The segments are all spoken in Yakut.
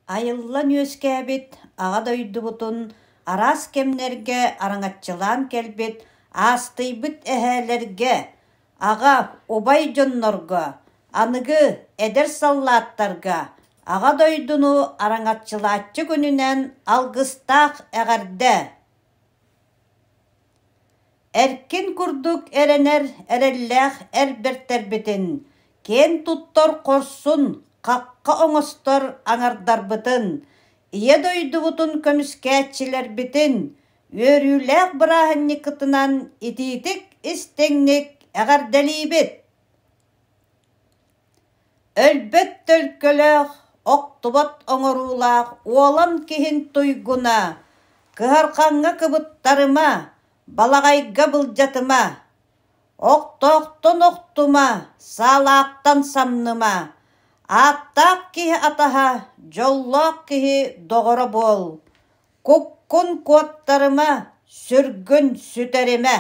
Айыллан үөскээбит Аҕа дойдубутун араас кэмнэргэ араҥаччылаан кэлбит аастыйбыт эһээлэргэ, аҕа, убай дьоннорго, аныгы эдэр саллааттарга Аҕа дойдуну араҥаччылааччы күнүнэн алгыстаах эҕэрдэ! Эркин курдук эрэнэр эрэллээх эр бэртэрбитин, киэн туттар хорсун, хахха оҥостор аҥардарбытын, Ийэ дойдубутун көмүскээччилэрбитин үөрүүлээх бырааһынньыккытынан итиитик-истиҥник эҕэрдэлиибит! Өлбөт төлкөлөөх, охтубат оҥоруулаах уолан киһин туйгуна, кыһарҕаҥҥа кыбыттарыма, балаҕайга былдьатыма, охтоохтон охтума, саалаахтан самныма, ааттаах киһи атаһа, дьоллоох киһи доҕоро буол, куккун куоттарыма, сүргүн сүтэримэ.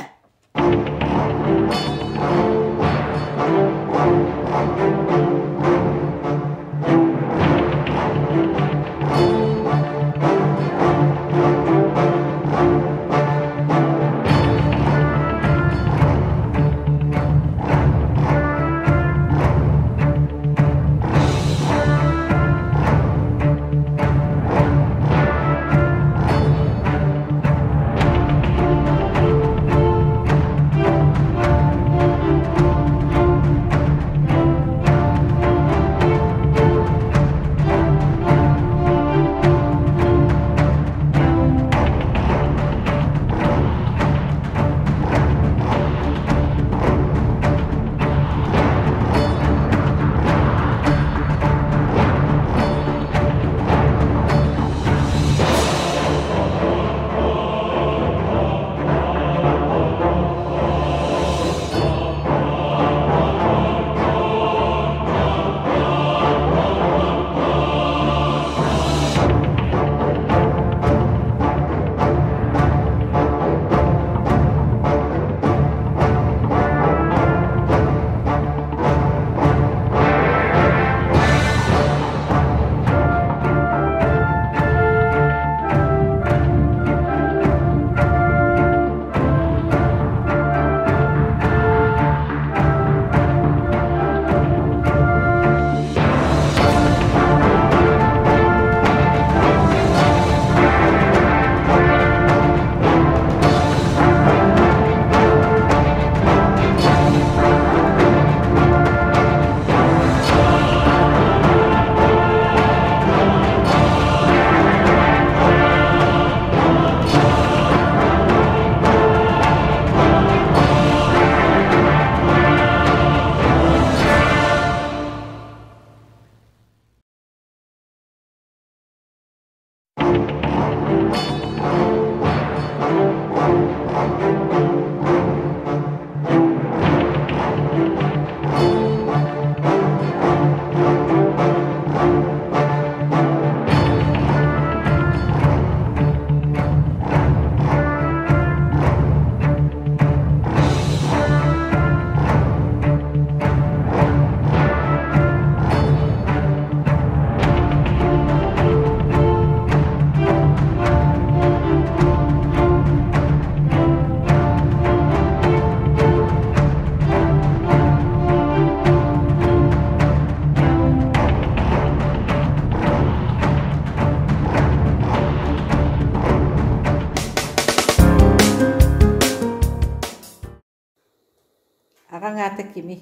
Аҕаҥ аата кимий?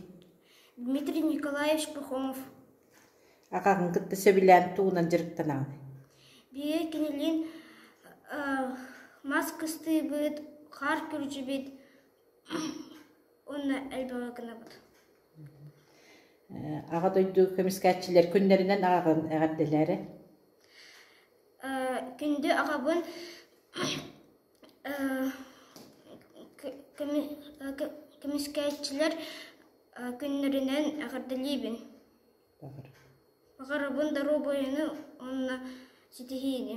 Дмитрий Николаевич Пахомов. Аҕаҕын кытта сөбүлээн тугунан дьарыктанаҕын? Биһиги кинилиин мас кыстыыбыт, хаар күрдьүбүт уонна элбэҕи гынабыт. Аҕа дойду көмүскээччилэр күннэринэн аҕаҕын эҕэрдэлээрэ. Күндү аҕабын Көмүскээччилэр күннэринэн эҕэрдэлиибин. Баҕарабын доруобуйаны уонна ситиһиини.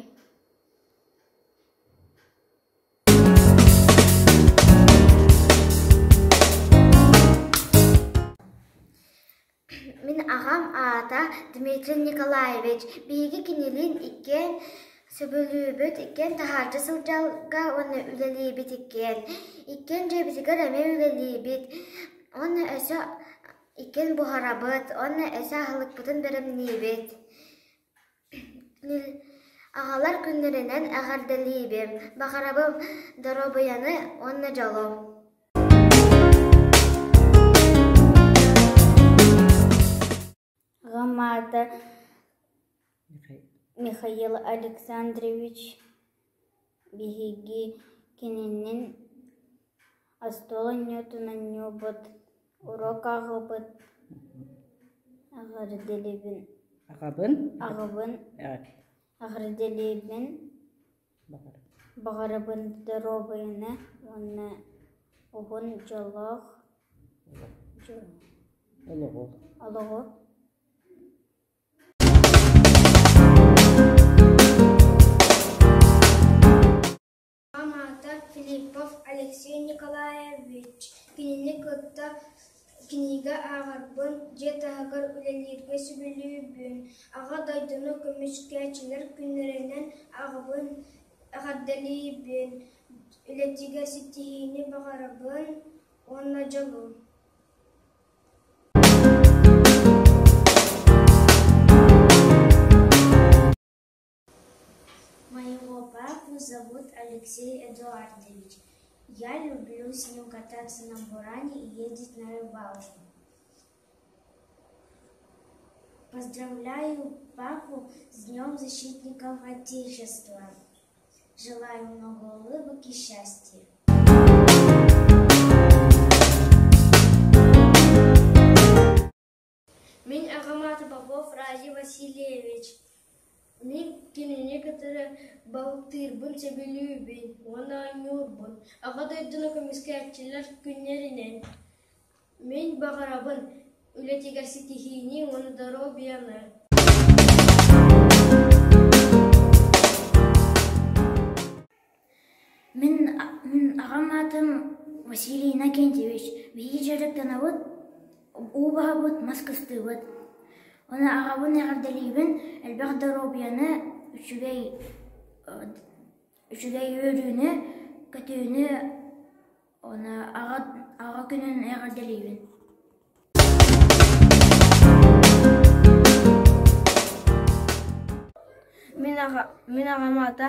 Мин аҕам Аҕам аата Дмитрий Николаевич. Биһиги кинилиин иккиэн сөбүлүүбүт, иккиэн таһаардьа сылдьарга уонна үлэлиибит иккиэн. Иккиэн дьиэбитигэр эмиэ үлэлиибит. Уонна өссө иккиэн буһарабыт уонна өссө аһылыкпытын бэлэмниибит. Аҕалар күннэринэн эҕэрдэлиибин, баҕарабын доруобуйаны уонна дьолу. Аҕам аата Михаил Александрович, биһиги кининин остуол оонньуутун оонньуубут, уруок ааҕабыт, эҕэрдэлиибин Аҕабын аҕабын эҕэрдэлиибин, баҕарабын доруобуйаны уонна уһун дьоллоох олоҕу олоҕу. Аҕам аата Филиппов Алексей Николаевич. Кинини кытта кинигэ ааҕарбын, дьиэ таһыгар үлэлииргэ сөбүлүүбүн. Аҕа дойдуну көмүскээччилэр күннэринэн аҕабын эҕэрдэлиибин, үлэтигэр ситиһиини баҕарабын уонна дьолу. Моего папу зовут Алексей Эдуардович. Я люблю с ним кататься на буране и ездить на рыбалку. Поздравляю папу с Днем Защитников Отечества. Желаю много улыбок и счастья. Мин аҕам аата Попов Разий Васильевич. Мин кинини кытары балыктыырбын сөбүлүүбүн уонна оонньуурбун. Аҕа дойдуну көмүскээччилэр күннэринэн мин баҕарабын үлэтигэр ситиһиини уонна доруобуйаны. Мин аҕам аатым Василий Иннокентьевич. Биһиги дьарыктанабыт, уу баһабыт, мас кыстыыбыт. Уонна аҕабын эҕэрдэлиибин, элбэх доруобуйаны, үчүгэй үчүгэй үөрүүнү, көтүүнү уонна аҕа аҕа күнүн эҕэрдэлиибин. Мин аҕам аата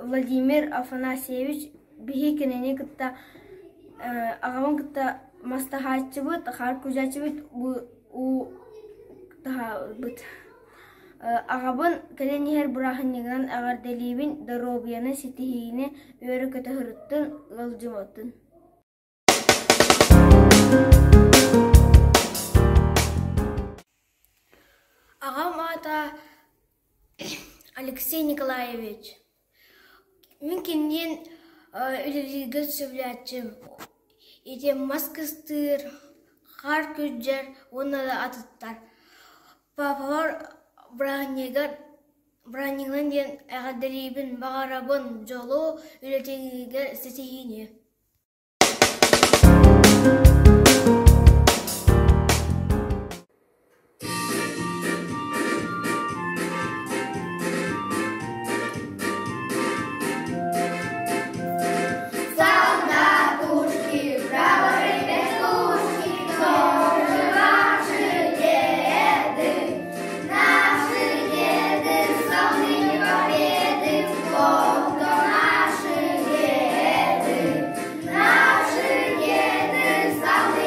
Владимир Афанасьевич. Биһи кинини кытта аҕабын кытта мас таһааччыбыт, хаар күдьээччибит, уу таһаабыт. Аҕабын кэлэн иһэр бырааһынньыгынан эҕэрдэлиибин, доруобуйаны, ситиһиини үөрэ-көтө сырыттын, ыалдьыбатын. Аҕам аата Алексей Николаевич. Мин киниин үлэлииргэ сөбүлээччим. Ити мас кыстыыр, хаар күрдьэр уонна да атыттар. Папабар бырааһынньыгар бырааһынньыгынан диэн эҕэрдэлиибин, баҕарабын дьолу, үлэтигэр ситиһиини. Солдатушки, прапоры, петушки, тоже ваши деды. Наши деды славные победы, кто наши деды. Наши деды славные.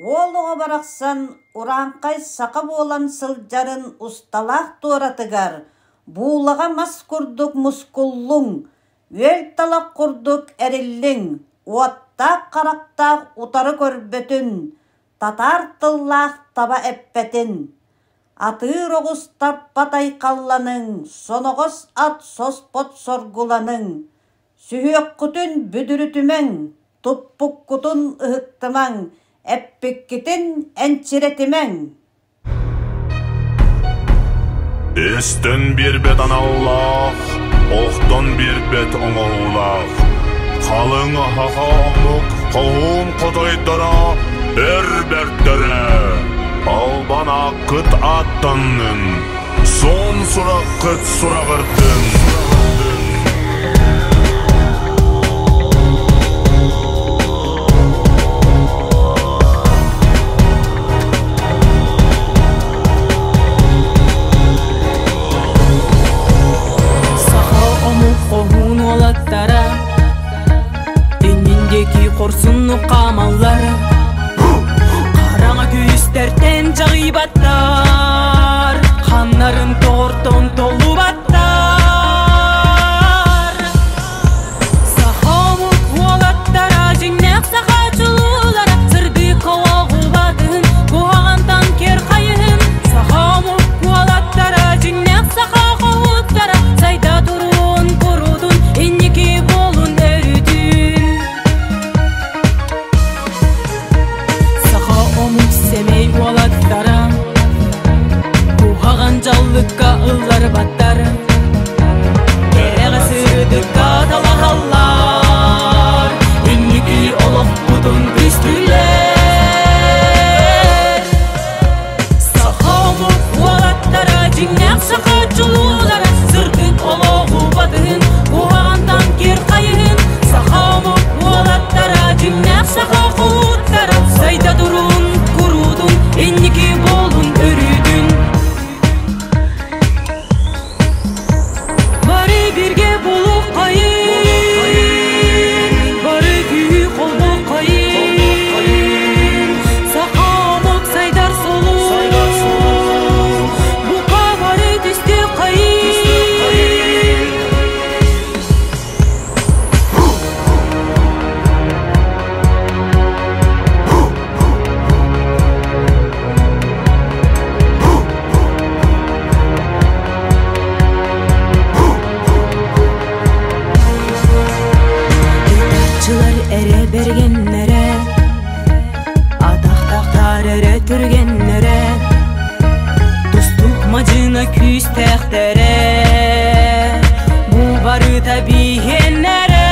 Уол оҕо барахсан урааҥхай саха буолан сылдьарын усталаах туоратыгар буулаҕа мас курдук мускуллуҥ, үөл талах курдук эриллиҥ, уоттаах харахтаах утары көрбөтүн, татаар тыллаах таба эппэтин. Атыыр оҕус тарпат айхалланыҥ, соноҕос ат соспот соргуланыҥ, Сүһүөххүтүн бүдүрүтүмэҥ, туппуккутун ыһыктымаҥ, эппиккитин энчирэтимэҥ. Эстэн биэрбэт аналлаах, охтон биэрбэт оҥоһуулаах, халыҥ аһаҕа омук хоһуун хотойдоро өр бэртэрэ, албан ааккыт ааттаннын, Суон сураххыт сураҕырдын. Саха омук хоһуун уолаттара Иннин диэки хорсуннук хаамаллар Хараҥа күүстэртэн дьаҕыйбаттар, ханнарын тоҕортон толлубаттар. Саха омук уолаттара дьиҥнээх саха чулуулара сырдык олоҕу батыһын, куһаҕантан кэр хайыһын. Саха омук уолаттара дьиҥнээх саха хоһуттара сайда туруун курутун, инники буолун өрүтүн. Саха омук сэмэй уолаттара Куһаҕан дьаллыкка ылларбаттар Кэрэҕэ сырдыкка талаһаллар Инники олохпутун түстүүллэр Саха омук уолаттара дьиҥнээх саха дьулуулара Сырдык олоҕу батыһын, куһаҕантан кир хайыһын Саха омук уолаттара дьиҥнээх саха хоһууттара Сайда турун, куруутун, инники буолун өрүүтүн Бары бирге булуққайын, бары күйі холбоққайын, Саха омук сайдар солун, бука бары түсті қайын. Ытааччылар эрэ бэргэннэрэ, атахтахтар эрэ түргэннэрэ, тустуук мадьына күүстээхтэрэ, бу барыта биһиэннэрэ.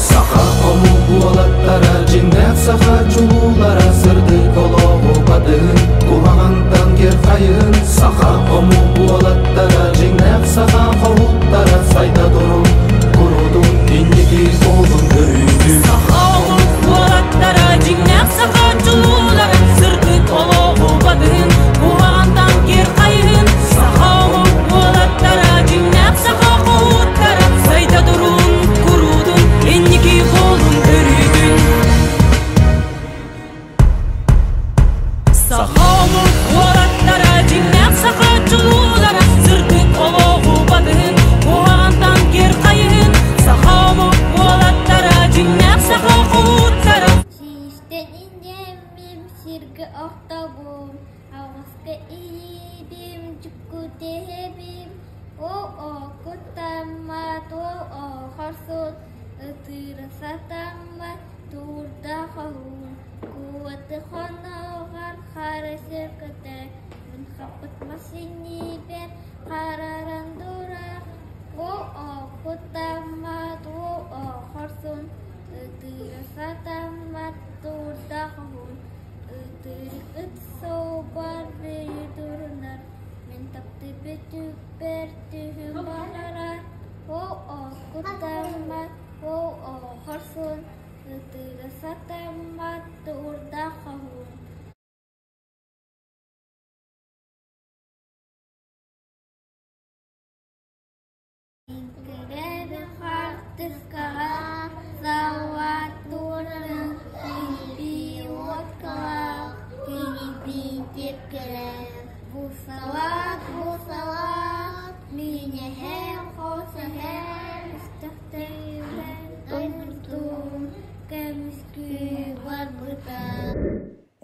Саха омук уолаттара, дьиҥнээх саха чулуулара сырдык олоҕу батыһын, куһаҕантан кир хайыһын. Саха омук уолаттара, дьиҥнээх саха хоһуттара сайда турун, курутун, инники буолун өрүүтүн. Саха омук уолаттара, дьиҥнээх саха чулуулара сырдык олоҕу батыһын, куһаҕантан кир хайыһын. Саха омук уолаттара, дьиҥнээх саха хоһуттара сайда турун, куруутун, инники буолун өрүүтүн. Саха омук уолаттара, дьиҥнээх саха чулуулара сырдык олоҕу батыһын, куһаҕантан кир хайыһын. Саха омук уолаттара, дьиҥнээх саха хоһуттара Сиистэн иннэммим сиргэ охтобум, Аҕыска иибим, чуккутэһэбим, Ол окуттаммат, ол хорсун, Ытыыра сатаммат, туурда хоһуун, Куоты хоноҕор хара сир көтөр, Мин хаппыт мас иннибэр хараран турар, Ол окуттаммат, ол хорсун, Ытыыра сатаммат, туурда хоһуун, Ытыыр ыт суобар бүрү турунар, Мин таптыыр түппэр түһүм баҕарар, Ол окуттаммат, ол хорсун, Ытыыра сатаммат, туурда хоһуун. Кэрэбин хаартыскаҕа саллаат туорарын.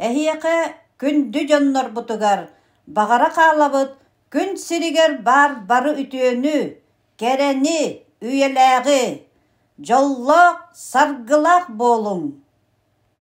Эһиэхэ күндү дьоннорбутугар баҕара хаалабыт күн сиригэр баар бары үтүөнү, кэрэни, үйэлээҕи! Дьоллоох, саргылаах буолуҥ!